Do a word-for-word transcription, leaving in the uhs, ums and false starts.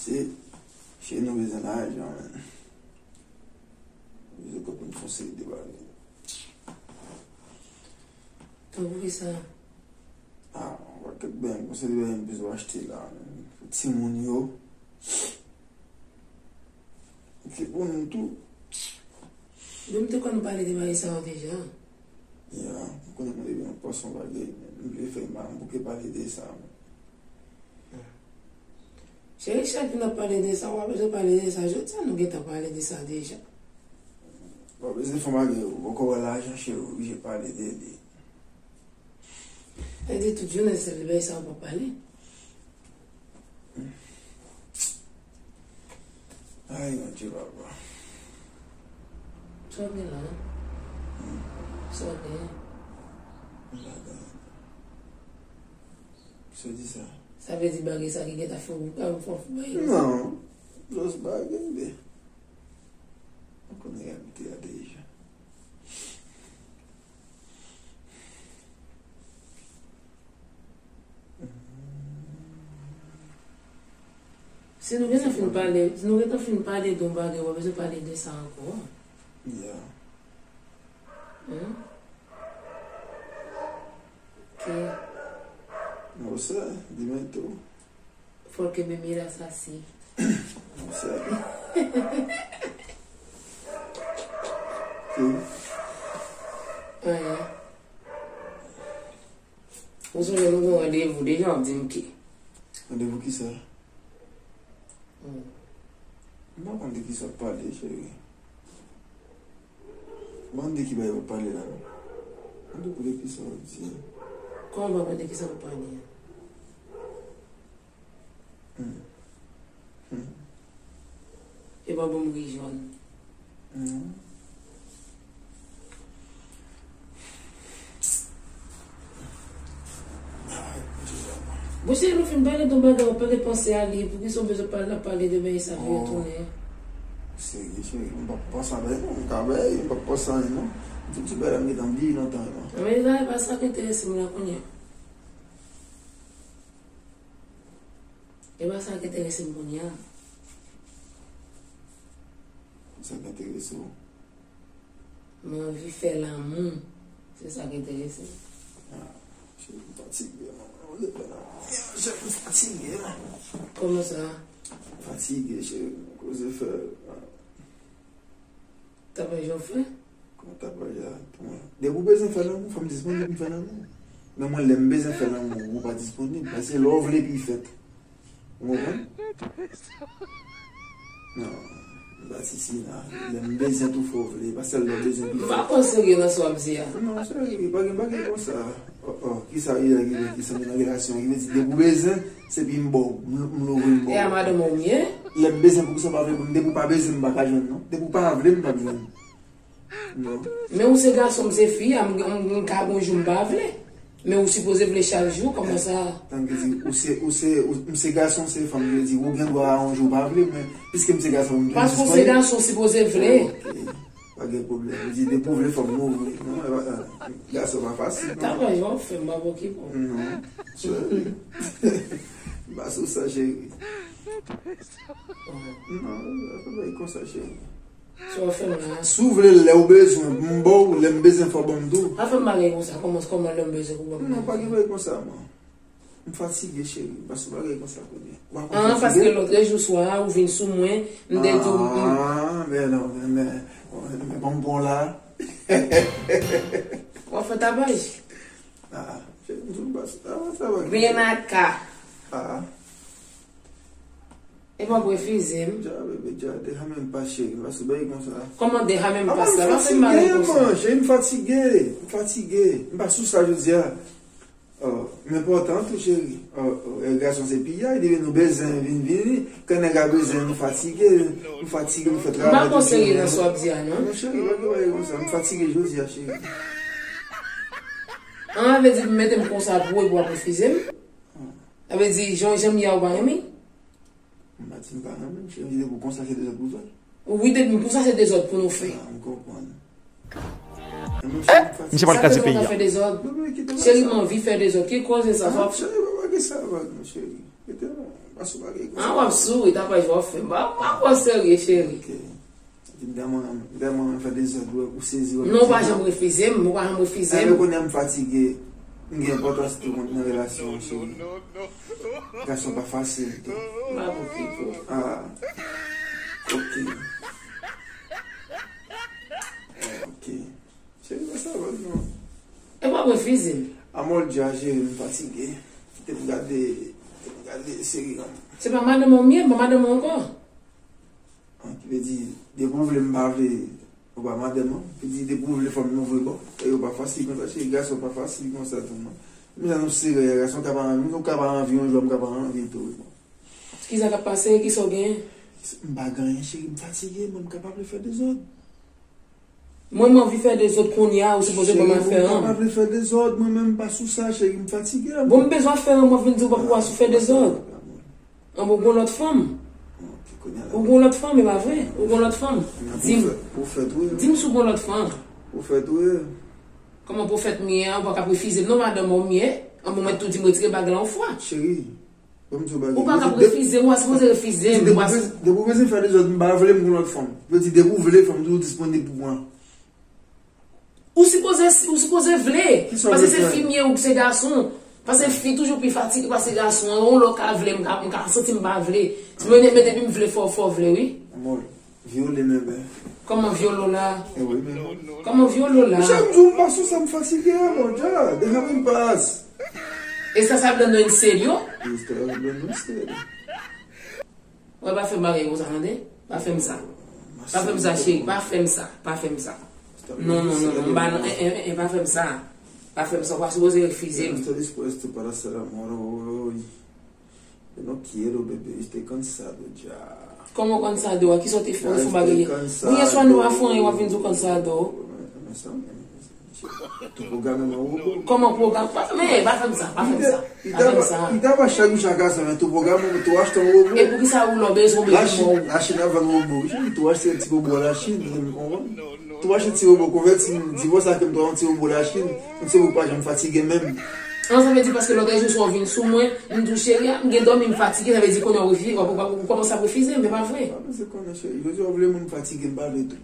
Se, cheri, nou bezwen lajan, man. Bezwen kòb pou n fè yon seri de bagay. Tankou kisa? Ah, yon pakèt bagay, yon seri de bagay m bezwen achte la, man. Pou timoun yo. Ki pou nou tou. Bon, m te konn pale de bagay sa yo deja. Ya, m konnen mwen depi nan pòs yon bagay, men m vle fè mal, m bouke pale de sa, men. Cheri, chak jou n ap pale de sa, w pa bezwen pale de sa. Jodi a, nou gentan pale de sa deja. W pa bezwen fè yon bagay, ou poko wè lajan, cheri, ou oblije pale de li. Sa vle di tout jounen se sèl bagay sa ou p ap pale. Ay, Bondye, papa. Sa w gen la? Sa w gen? M pa gen. Sa w di sa? Sa vle di bagay sa ki gentan fè w, fè w bagay sa? Non. Jis bagay de. Ou konn reyalite a deja. Si nou gentan fin pale, si nou gentan fin pale de yon bagay, w pa bezwen pale de sa ankò. Ya. Hmm? Ok. Mwen se, di mwen tou. Fò l kenbe miras así. Mwen se. Tou. Anyen. Ou sonje nou gen randevou deja, w ap di m ke. Randevou kisa? Hmm. M pa konn de kisa w ap pale, cheri. M pa konn de ki bagay w ap pale la, non. Randevou de kisa w ap di a? Kòman w pa konn de kisa w ap pale a? Hmm. Hmm. E pa bon m ri jòn. Hmm. Bon, cheri, nou fin pale de yon bagay, ou pa te panse a li, poukisa w bezwen pale, pale de bagay sa vire tounen? Serye, cheri, m pa panse a bagay, non, m ka bay, m pa panse a anyen, non. M fin di bagay la, m gentan bliye lontan, non. Men sa, e pa sa k enterese m la kounye a. E pa sa k enterese m kounye a. Sa k enterese w? Mwen anvi fè lanmou. Se sa k enterese m. Ah, cheri, m fatige, man. Mwen anvi fè lanmou. Cheri, m fatige, man. Kòman sa? M fatige, cheri. Koze fè. Tapaj ou fè? Kòman tapaj la? Depi w bezwen fè lanmou, fò m disponib pou m fè lanmou. Men mwen, lè m bezwen fè lanmou, ou pa disponib. Paske lè w vle epi l fèt. Ou konprann? Non, m pa ti sina. Lè m bezwen tou fò w vle. Pa sèl lè w bezwen epi l fèt. M pa pran serye nan sa w ap di a. Non, serye, pa gen bagay konsa. Oh, oh, kisa, kisa, kisa, kisa, nan relasyon, ki vle di, depi w bezwen, se pi m ba w, m, m louvri m ba w. E a madanm ou byen? Lè m bezwen, poukisa w pa vle pou m, depi w pa bezwen, m pa ka jwenn, non. Depi w pa vle, m p ap jwenn. Non. Men ou se gason, m se fi, a, m, m, m ka gon jou m pa vle. Men ou sipoze vle chak jou, kòman sa? Tankou di, ou se, ou se, ou, m se gason, se fanm, vle di, ou gen dwa a yon jou w pa vle, men piske m se gason, m disponib. Paske w se gason, w sipoze vle. Ok. Pa gen pwoblèm. Li di, depi w vle, fò m louvri. Non, e pa, e, gason pa fasil, non. Tapaj w ap fè m, m p ap okipe w. Non. Sorry. M pa sou sa, cheri. Non, pa bay konsa, cheri. Sa w ap fè m la? Si w vle, lè w bezwen, m ba w, lè m bezwen, fò w ban m tou. Pa fè m bagay konsa. Kòman, kòman lè m bezwen pou w ban m? Non, pa gen bagay konsa, man. M fatige, cheri. M pa sou bagay konsa kounye a. Ou pa konn fatige? Ah, paske lòtrejou swa a, ou vin sou mwen, m te di w, m... Ah, men non, men, men, men, men, ban m bon la. W ap fè tapaj? Ah, cheri, m di w m pa sou tapaj, sa pa gen. Benaka. Ah. E pa pou refize m. Dja, bebe, dja, de ha menm pa cheri, m pa sou bagay konsa. Kòman de ha menm pa sa? Pa fè m bagay konsa. Cheri, m fatige, m fatige. M pa sou sa jodi a. Oh, m enpòtan tou, cheri. Oh, oh, e gason se piyay, depi nou bezwen vin vini. Kan nèg la bezwen, nou fatige, nou fatige, nou fè travay. M pa pran serye nan sa w ap di a, non. Non, cheri, pa gen bagay konsa. M fatige jodi a, cheri. An, vle di, mete m konsa pou w, epi w ap refize m? Sa vle di, jan, jan m ye a, ou pa renmen? M pa di m pa renmen, cheri, m di depi w konsa se dezòd pou w fè. Wi, depi m konsa se dezòd pou nou fè. Ah, m konprann. Misye pral kraze peyi a. Cheri, m anvi fè dezòd. Ki koze sa? Ah, cheri, pa gen sa, non, cheri. Kite non. Mas ou pa gen konsa. Ah, w ap souri, tapaj w ap fè m. Pa, pa pran serye, cheri. Ok. Epi m tèlman, m tèlman fè dezòd, ou, ou sezi, ou... Non, ou pa janm refize m, ou pa janm refize m. Ou konnen m fatige, m gen enpòtans tou nan relasyon an, cheri. Gason pa fasil tou. M pa pou ki tou. Ah. Ok. Ok. Cheri, pa sa, non. E pa refize m. Amolja, cheri, m fatige. Kite m gade, kite m gade seri an. Se pa madanm ou m ye, m pa madanm ou ankò. Ah, ki vle di, depi w vle m pa vle, ou pa madanm mwen. Ki di, depi w vle fò m louvri ba w. E yo pa fasil konsa, cheri, gason pa fasil konsa tou, non. Menm jan nou serye, gason ka pa anvi, nou ka pa anvi yon jou, m ka pa anvi tou, wi, bon. Kisa k ap pase? Kisa w genyen? M pa gen anyen, cheri, m fatige, mwen, m ka pa vle fè dezòd. Mwen, m anvi fè dezòd kounye a, ou sipoze ban m afè an. Cheri, mwen pa vle fè dezòd, mwen menm m pa sou sa, cheri, m fatige. Bon, m bezwen afè an, mwen vin di w pa pou w sou fè dezòd. An bon, gon lòt fanm. Ou gon lòt fanm, e pa vre? Ou gon lòt fanm? Di m. Pwofèt, wi. Di m si w gon lòt fanm. Pwofèt, wi. Kòman pwofèt m ye a, ou pa ka refize m non, madanm ou m ye. An bon, mwen tou di m retire bag la yon fwa. Cheri, Ban m di w bagay. Ou pa ka refize m, ou pa sipoze refize m. Depi w bezwen fè dezòd, m pa vle m gon lòt fanm. Vle di, depi w vle, fò m toujou disponib pou mwen. Ou sipoze, ou sipoze vle. Paske se fi m ye, ou se gason. Paske fi toujou pi fatige pase gason. Yon lè w ka vle, m ka, m ka santi m pa vle. Men depi m vle, fò, fò vle, wi. Vyole men, men. Kòman vyole w la? E wi, men. Kòman vyole w la? Monchè, m di w, m pa sou sa, m fatige, mon Dieu. Deja m pas. E sa, sa ap nan yon seryo? Wè, pa fè m bagay konsa, tande? Pa fè m sa. Pa fè m sa, cheri. Pa fè m sa. Pa fè m sa. Non, non, non, non. M pa nan, eh, eh, eh, pa fè m sa. Pa fè m sa. Ou pa sipoze refize m. Yo no quiero beber este para ser amor, oy. Yo no quiero beber, estoy cansado ya. Kòman w cansado a? Kisa w te fè? Ou fè bagay. Bon, yèswa nou pa fè anyen, w ap vin di w cansado. Tou pwograme m an wobo. Kòman pwogram? Pa, men, pa fè m sa, pa fè m sa. Pa fè m sa. Li ta pa chak jou chak gason, men tou pwogram, tou achte yon wobo. E poukisa ou lè w bezwen, w bezwen yon wobo? Lachin ap vann wobo. Tou achte ti wobo Lachin, ou konprann? Tou achte ti wobo, konvèti m, divòs ak m, tou yon ti wobo Lachin, yon ti wobo pa janm fatige menm. An, sa vle di paske lòt jou sa w vin sou mwen, m di w cheri a, m gen dòmi, m fatige, sa vle di kounye a w refi-, w ap, w ap, w kòmanse ap refize m, men pa vre. Pa bezwen konnen cheri, jodi a w vle moun fatige, m pa vle tou.